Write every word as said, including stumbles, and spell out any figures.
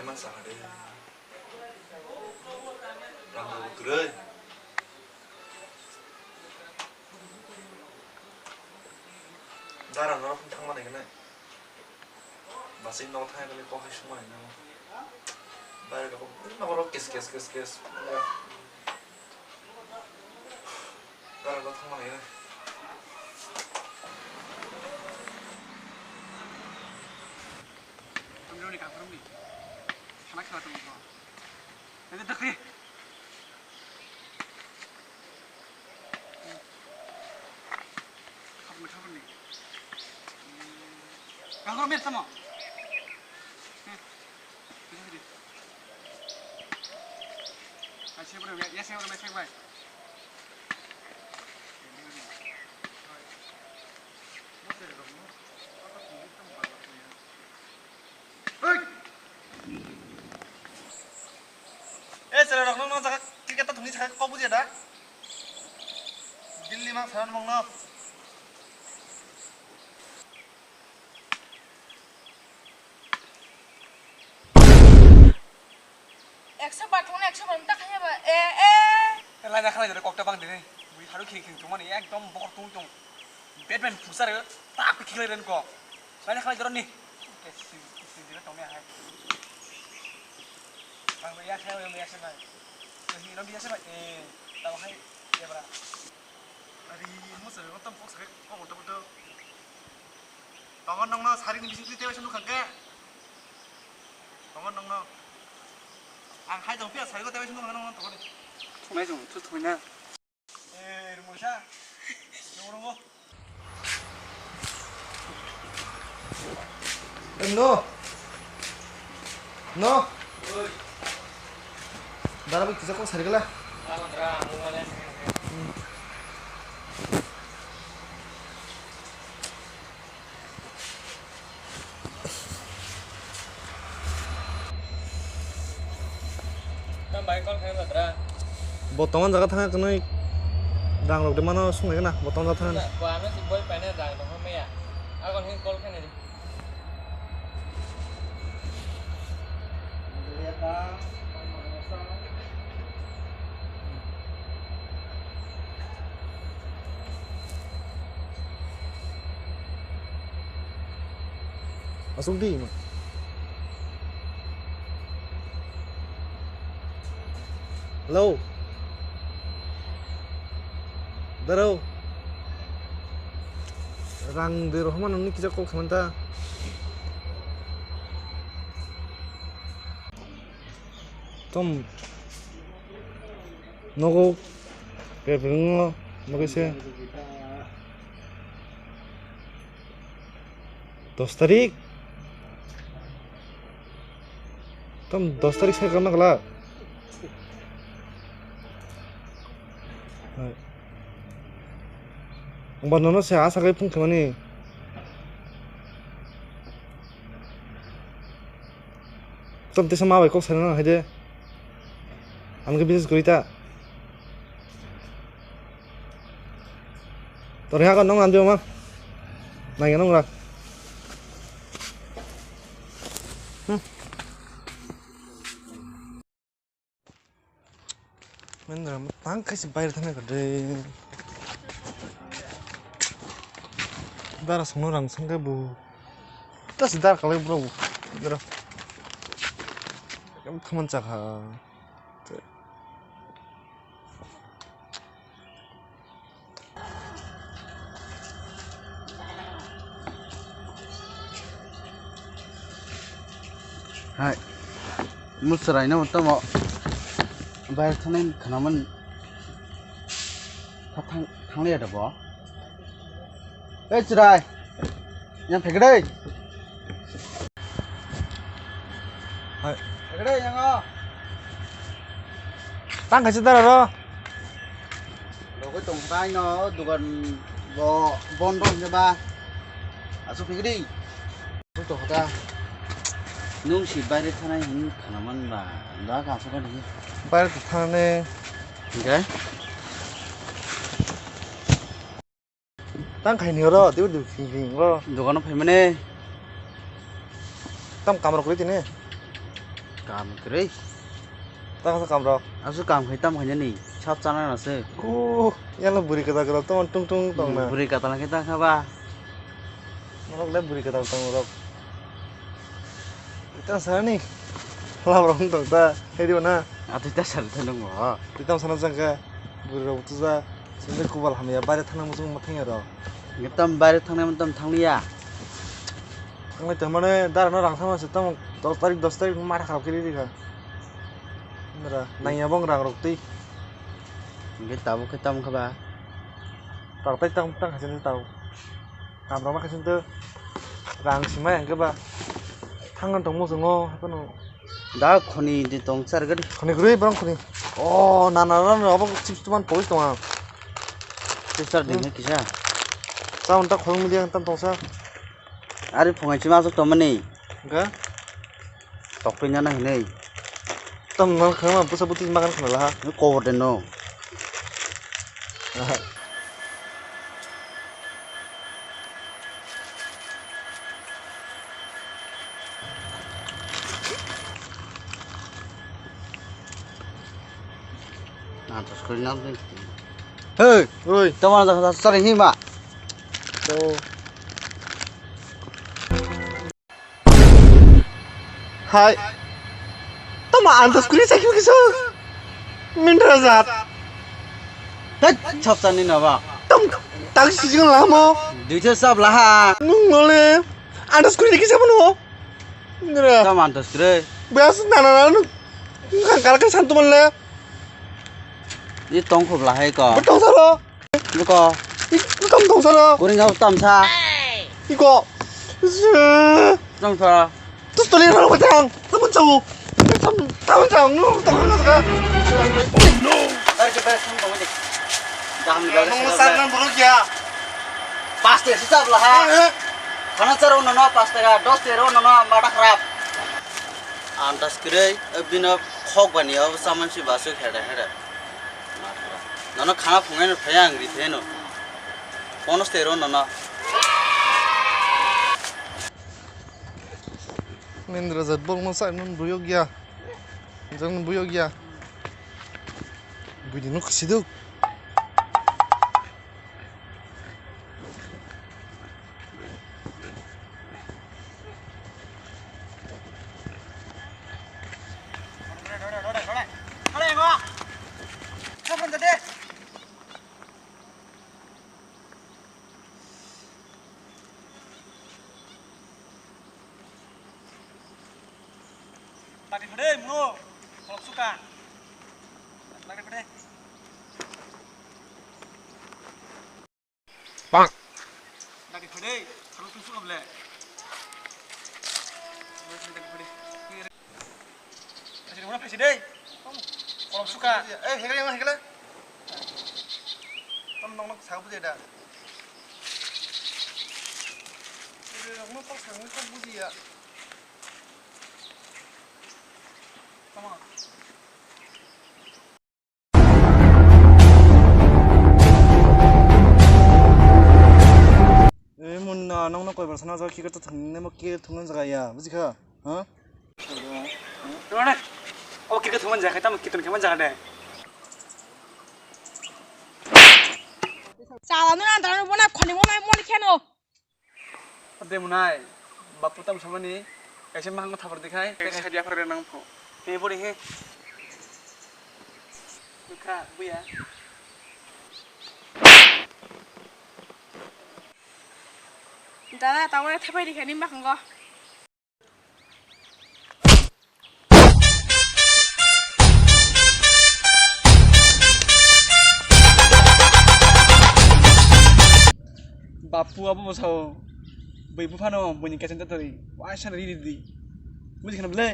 Masa ada. Rang rok kwrwi. Dara norok thangma nai gwnai. Basing nogo thangya khe kok hai suma hinwi. Bayar khe kok nogo rok kes kes kes kes. Dara nogo thangma nai gwnai. Amroni kaphurungni. Sana khela tongkho. Ini dakri. Khabrni, khabrni. Kahor mer tamo. Hai, se bro, ya, ya, se bro, me sek bai. Eh, chwrairok, nokno jaga cricket ta thwngwi sakha, kok bujiya da? Delhi mang sana nokno. Ekso bar thwngna ekso bar ta khaiya ba, eh, eh. Laina khalai jare kokta bang dini. Bui haru khiri khiri tongmani ekdom bokor tong tong. Batman pusar tak khiri ren ko. Laina khalai jare ni. Ke si, si dire tongya hai. Ang ya khai, ya sai bai. Ni no ya sai bai. Eh, tao hai, ya bara. Ari, mo sa, mo tam kok sa, kok, kok, kok. Tongo nokno sarini bising twi tebasa nukha khe. Tongo nokno. Ang hai tong phiya sariko tebasa nukha nokno tongo de. Thumai jong, thu thumai na. Eh, Rumusa. Nong rongo. Em, no. No. Dara bai kisa kok sari gala. Tang bai call khaina ladra. Bo tongo jaga thangna kwnwi rang rok de mano swngnai gana bo tongo jaga thangna. Bo ano si boi paina rang rok maya. Agon hin call khaina di. Asuk di ma. Hello. Darau. Rang de rohman nini kisa kok khaman ta. Tom. Nogo. Kepingo. Nogo se. Dos tarik. Tom dos tarik sai kama kala. Hai. Ongba nono se asa kai phung khamani. Tom tisa ma bai kok sai nang hai de. Ang ke business kuri ta. Tori ha ko nong nanti ma. Nai nong ra. Hmm. Mendra, tang kaisa bayar thangna kade. Dara songno rang songke bu. Tas dar kalai bro. Dara. Kam thaman chakha. Hai, mo chwraino tamo bayar thanai khwnaman thangliya da bo. Ei chwrai, yang phegdai. Hai. Ekre yango. Tang kaisa dara ro. Logoi tong phai no dugan bo bondo hinba. Asu phigri. Logoi tong kha. Nung si baire thanai hin khana man ba. Da ka sa ka di. Baire thanai. Hingke? Tang khai ni oro, tei tei sing sing oro. Dogano phaimani. Tam kamrok kuri tini. Kam kwrwi. Tang sa kam rok. Asu kam khai tam khai ni. Sab chana na se. Ko, yala buri kata kata tong tung tung tong na. Buri kata na kita kha ba. Norok le buri kata tong rok. Kita sa ni. Lam rok tong ta. Hei di na. Atu ta sal ta nung ho. Kita sana jang ka. Buri rok tu ja. Sini kubal hamya. Bare thang na muchung ma thang ya rok. Tam bare thang na tam thang ya. Ang le tamane dar na rang thang ma se tam dos tarik dos tarik ma kharap kiri di kha. Nara, nangya bong rang rok twi. Hingke tabuk khe tamo khe ba? Tabuk tai tamo tang khaisani tabuk. Kam rok ma khaisani to rang simai hingke ba. Thangan tongmo chwngo, haphano. Da khoni di tong char gani. Khoni kwrwi borong khoni. O, na, na, na, na, obo chips tuman pogis tonga. Chips char ding Hmm. kisa. Sa unta khorong mili ang tam tongsa. Ari phungai chima asuk tongmani. Ga? Tokpui nana hinui. Tam nang khama busa buti makan khana laha. Ni cover de no. Aha. Na to skori na de. Hey, oi, tama da da sari hima. To. Hai. Tama antas kuri sakhi kisa. Mindra jat. Hei, chapsa ni naba. Tam, tak sijing lamo. Duitha sab laha. Nung nole. Antas kuri kisa bono. Mindra. Tam antas kuri. Bias nana nana. Nung kan karakan santu manle. Ni tongkhob lahai ko. Betong salo. Buko. Iko tong tong salo. Kuring kau tam sa. Iko. Tong sa. Terus tuli rano betang. Kamu tahu. Tam tam tam nu tong tong sa. Tarik ke beres tong tong ni. Dam ni beres. Nung sa nan buruk ya. Paste sisa belah. Khana charo nono paste ga dos tero nono mada kharap. Antas kwrwi bino khok bani o saman si basu khede khede. Nono khana phungai no phai ang ri phai no. Kono stero nono. Nindra jat bol no sai non buyok ya. Jang buyok ya. Bui di no khasi duk. Lagi pade, mulo. Kolok suka. Lagi pade. Bang. Lagi pade. Kolok suka bole. Lagi pade. Asli mana pasi deh? Kolok suka. Eh, hegel yang hegel. Tam nong nong sabu deh dah. Hegel nong nong kok sang kok buji ya. Tama. Eh, munna, nongno koi bar sana jaga kikir to thungnai mo kikir thungna jaga ya, buji kha? Ha? Rone, o kikir thungna jaga, tamo kikir thungna jaga de. Chala nuna dara bona khoni mo mai moni kheno. Ade munai, bapu tam samani, kaisa mahang thapar dikhai. Kaisa dia phar nang pho. He bori he. Bukha, buya. Dada, tawai thapai dikhai ni mahango. Bapu abo bo sao, bui buphano buini kaisa tatori, waisa ri di di. Buji khana bole?